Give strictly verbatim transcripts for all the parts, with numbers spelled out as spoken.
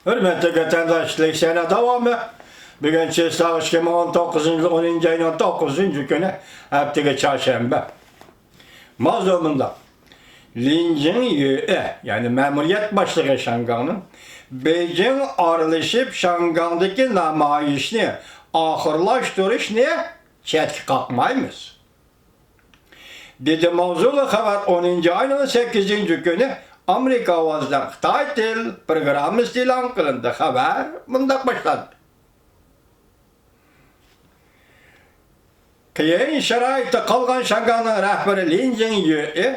ھۆرمەتلىك ۋەتەنداشلار، لېكسىيەنىڭ داۋامى. بۈگۈن چېسلاۋ ئىككى مىڭ ئون توققۇزىنچى يىل ئونىنچى ئاينىڭ توققۇزىنچى كۈنى، ھەپتىگە چارشەنبە. ماۋزۇ مۇنداق. لىن جىڭيۈئې، يەنى مەمۇرىيەت باشلىقى شياڭگاڭنىڭ، بېيجىڭ ئارىلىشىپ شياڭگاڭدىكى نامايىشنى ئاخىرلاشتۇرۇشنى چەتكە قاقمايمىز، دېدى. ماۋزۇلۇق خەۋەر ئونىنچى ئاينىڭ سەككىزىنچى كۈنى ئامېرىكا ئاۋازىدا خىتاي تىل پروگراممىسىدا ئېلان قىلىندى. خەۋەر مۇنداق باشلاندى. قىيىن شارائىتتا قالغان شياڭگاڭنىڭ رەھبىرى لىن جىڭيۈئې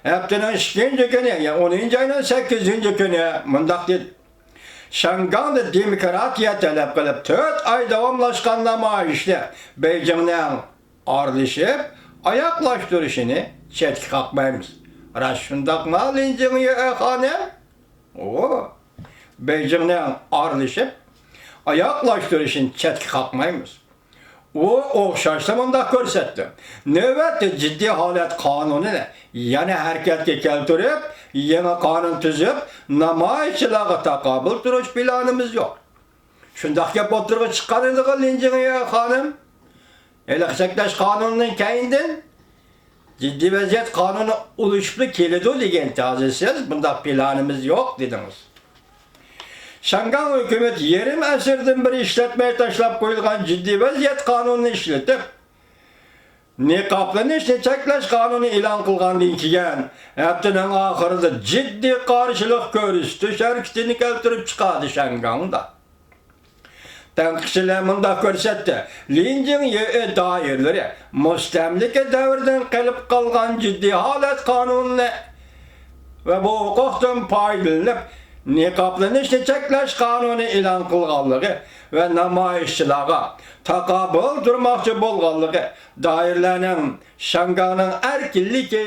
ھەپتىنىڭ ئىككىنچى كۈنى، يەنى ئونىنچى ئاينىڭ سەككىزىنچى كۈنى مۇنداق دېدى: شياڭگاڭدا دېموكراتىيە تەلەپ قىلىپ، تۆت ئاي داۋاملاشقان نامايىشنى بېيجىڭنىڭ ئارىلىشىپ ئاياغلاشتۇرۇشىنى چەتكە قاقمايمىز. راست شۇنداقمۇ، لىن جىڭيۈئې خانىم؟ ئۇ بېيجىڭنىڭ ئارىلىشىپ ئاياغلاشتۇرۇشىنى چەتكە قاقمايمىز. ئۇ ئوخشاشلا مۇنداق كۆرسەتتى: نۆۋەتتە جىددىي ھالەت قانۇنىنى يەنە ھەرىكەتكە كەلتۈرۈپ، يېڭى قانۇن تۈزۈپ، نامايىشچىلارغا تاقابىل تۇرۇش پىلانىمىز يوق. شۇنداق گەپ ئوتتۇرىغا چىققان ئىدىغۇ، لىن جىڭيۈئې خانىم؟ ھېلىقى چەكلەش قانۇنىنىڭ كەينىدىن جىددىي ۋەزىيەت قانۇنى ئۇلىشىپلا كېلىدۇ دېگەنتى، ھازىر سىز بۇنداق پىلانىمىز يوق دېدىڭىز. شياڭگاڭ ھۆكۈمىتى يېرىم ئەسىردىن بېرى ئىشلەتمەي تاشلاپ قويۇلغان جىددىي ۋەزىيەت قانۇنىنى ئىشلىتىپ، نىقابلىنىشنى چەكلەش قانۇنى ئېلان قىلغاندىن كېيىن، ھەپتىنىڭ ئاخىرىدا جىددىي قارشىلىق كۆرسىتىش ھەرىكىتىنى كەلتۈرۈپ چىقاردى شياڭگاڭدا. تەنقىدچىلەر مۇنداق كۆرسەتتى: لىن جىڭيۈئې دائىرىلىرى مۇستەملىكە دەۋرىدىن قېلىپ قالغان جىددىي ھالەت قانۇنىنى ۋە بۇ ھوقۇقتىن پايدىلىنىپ، نىقابلىنىشنى چەكلەش قانۇنى ئېلان قىلغانلىقى ۋە نامايىشچىلارغا تاقابىل تۇرماقچى بولغانلىقى، دائىرىلەرنىڭ شياڭگاڭنىڭ ئەركىنلىكى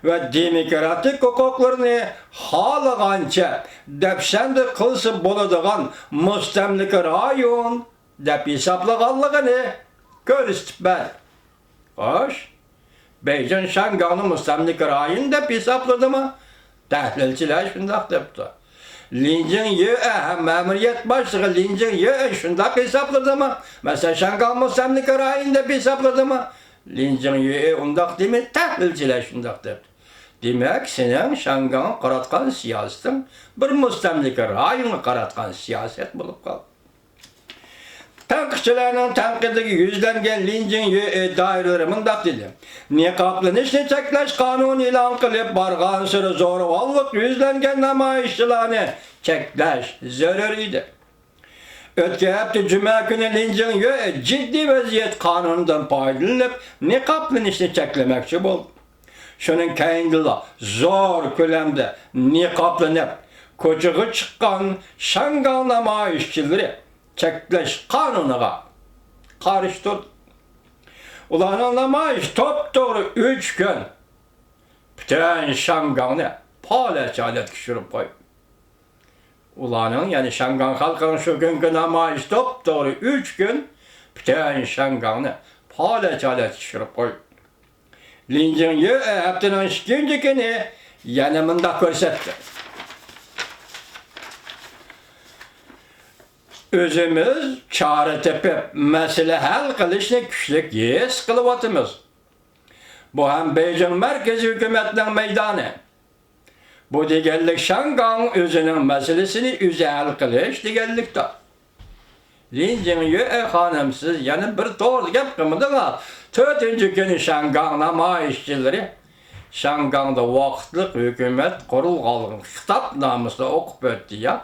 ۋە دېموكراتىك ھوقۇقلىرىنى خالىغانچە دەپسەندە قىلسا بولىدىغان مۇستەملىكە رايون دەپ ھېسابلىغانلىقىنى كۆرسىتىپ بەردى. خوش، بېيجىڭ شياڭگاڭنى مۇستەملىكە رايون دەپ ھېسابلىدىمۇ؟ تەھلىلچىلەر شۇنداق دەپتۇ. لىن جىڭيۈئې ھەم مەمۇرىيەت باشلىقى لىن جىڭيۈئې شۇنداق ھېسابلىدىمۇ؟ مەسىلەن، شياڭگاڭ مۇستەملىكە رايون دەپ ھېسابلىدىمۇ؟ لىن جىڭيۈئې ئۇنداق دېمەيدۇ، تەھلىلچىلەر شۇنداق دەپتۇ. دېمەك، سېنىڭ شياڭگاڭغا قاراتقان سىياسىتىڭ بىر مۇستەملىكە رايونغا قاراتقان سىياسەت بولۇپ قالدى. تەنقىدچىلەرنىڭ تەنقىدىگە يۈزلەنگەن لىن جىڭيۈئې دائىرىلىرى مۇنداق دېدى: نىقابلىنىشنى چەكلەش قانۇنى ئېلان قىلىپ، بارغانسېرى زورىۋاللىق يۈزلەنگەن نامايىشچىلارنى چەكلەش زۆرۈر ئىدى. ئۆتكەن ھەپتە جۈمە كۈنى لىن جىڭيۈئې جىددىي ۋەزىيەت قانۇنىدىن پايدىلىنىپ، نىقابلىنىشنى چەكلىمەكچى بولدى. شۇنىڭ كەينىدىلا زور كۆلەمدە نىقابلىنىپ، كوچىغا چىققان شياڭگاڭ نامايىشچىلىرى چەكلەش قانۇنىغا قارشى تۇردى. ئۇلارنىڭ نامايىشى توپتوغرا ئۈچ كۈن پۈتۈن شياڭگاڭنى پالەچ ھالەتكە چۈشۈرۈپ قويدى. ئۇلارنىڭ، يەنى شياڭگاڭ خەلقىنىڭ شۇ كۈنكى نامايىشى توپتوغرا ئۈچ كۈن پۈتۈن شياڭگاڭنى پالەچ ھالەتكە چۈشۈرۈپ قويدى. لىن جىڭيۈئې ھەپتىنىڭ ئىككىنچى كۈنى يەنە مۇنداق كۆرسەتتى: ئۆزىمىز چارە تېپىپ، مەسىلە ھەل قىلىشنى كۈچلۈك ھېس قىلىۋاتىمىز. بۇ ھەم بېيجىڭ مەركىزىي ھۆكۈمەتنىڭ مەيدانى. بۇ دېگەنلىك، شياڭگاڭ ئۆزىنىڭ مەسىلىسىنى ئۆزى ھەل قىلىش دېگەنلىكتۇر. لىن جىڭيۈئې خانىم، سىز يەنە بىر توغرا گەپ قىلمىدىڭلار. تۆتىنچى كۈنى شياڭگاڭ نامايىشچىلىرى شياڭگاڭدا ۋاقىتلىق ھۆكۈمەت قۇرۇلغانلىقىنى خىتابنامىسىدا ئوقۇپ ئۆتتى يا.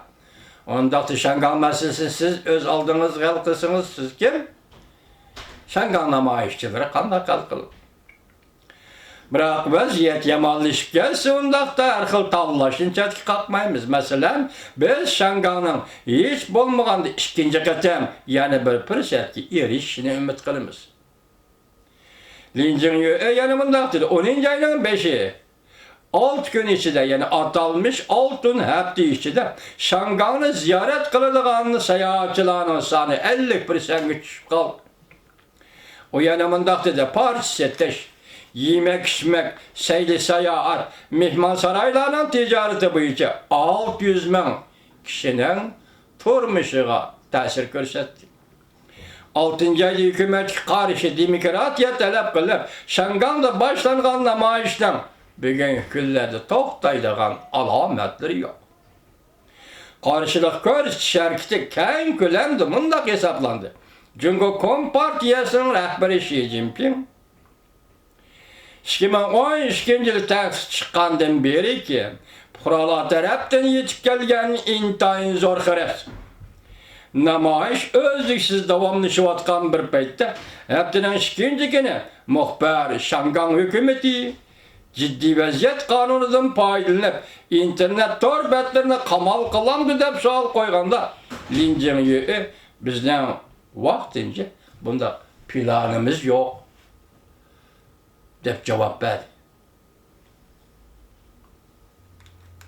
ئۇنداقتا شياڭگاڭ مەسىلىسىنى سىز ئۆز ئالدىڭىزغا ھەل قىلسىڭىز، سىز كىم؟ شياڭگاڭ نامايىشچىلىرى قانداق ھەل قىلىدۇ؟ بىراق ۋەزىيەت يامانلىشىپ كەتسە، ئۇنداقتا ھەر خىل تاۋلاشنى چەتكە قاقمايمىز. مەسىلەن، بىز شياڭگاڭنىڭ ھېچ بولمىغاندا ئىككىنچى قېتىم يەنە بىر پۇرسەتكە ئېرىشىشىنى ئۈمىد قىلىمىز. لىن جىڭيۈئې يەنە مۇنداق دېدى: ئونىنچى ئاينىڭ بەشى، ئالتە كۈن ئىچىدە، يەنى ئاتالمىش ئالتۇن ھەپتە ئىچىدە شياڭگاڭنى زىيارەت قىلىدىغان ساياھەتچىلەرنىڭ سانى ئەللىك پىرسەنتكە چۈشۈپ قالدى. ئۇ يەنە مۇنداق دېدى: پارچە سېتىش، يېمەك-ئىچمەك، سەيلە-ساياھەت، مېھمانسارايلارنىڭ تىجارىتى بويىچە ئالتە يۈز مىڭ كىشىنىڭ تۇرمۇشىغا تەسىر كۆرسەتتى. ئالتىنچى ئايدا ھۆكۈمەتكە قارشى دېموكراتىيە تەلەپ قىلىپ، شياڭگاڭدا باشلانغان نامايىشنىڭ بۈگۈنكى كۈنلەردە توختايدىغان ئالامەتلىرى يوق. قارشىلىق كۆرسىتىش ھەرىكىتى كەڭ كۆلەمدە مۇنداق ھېسابلاندى: جۇڭگو كومپارتىيەسىنىڭ رەھبىرى شى جىنپىڭ ئىككى مىڭ ئون ئىككىنچى يىلى تەختكە چىققاندىن بېرىكى پۇقرالار تەرەپتىن يېتىپ كەلگەن ئىنتايىن زور خىرىس نامايىش ئۈزلۈكسىز داۋاملىشىۋاتقان بىر پەيتتە، ھەپتىنىڭ ئىككىنچى كۈنى مۇخبىر شياڭگاڭ ھۆكۈمىتى جىددىي ۋەزىيەت قانۇنىدىن پايدىلىنىپ، ئىنتېرنېت تور بەتلىرىنى قامال قىلامدۇ دەپ سوئال قويغاندا، لىن جىڭيۈې بىزنىڭ ۋاقتىنچە بۇنداق پىلانىمىز يوق دەپ جاۋاب بەردى.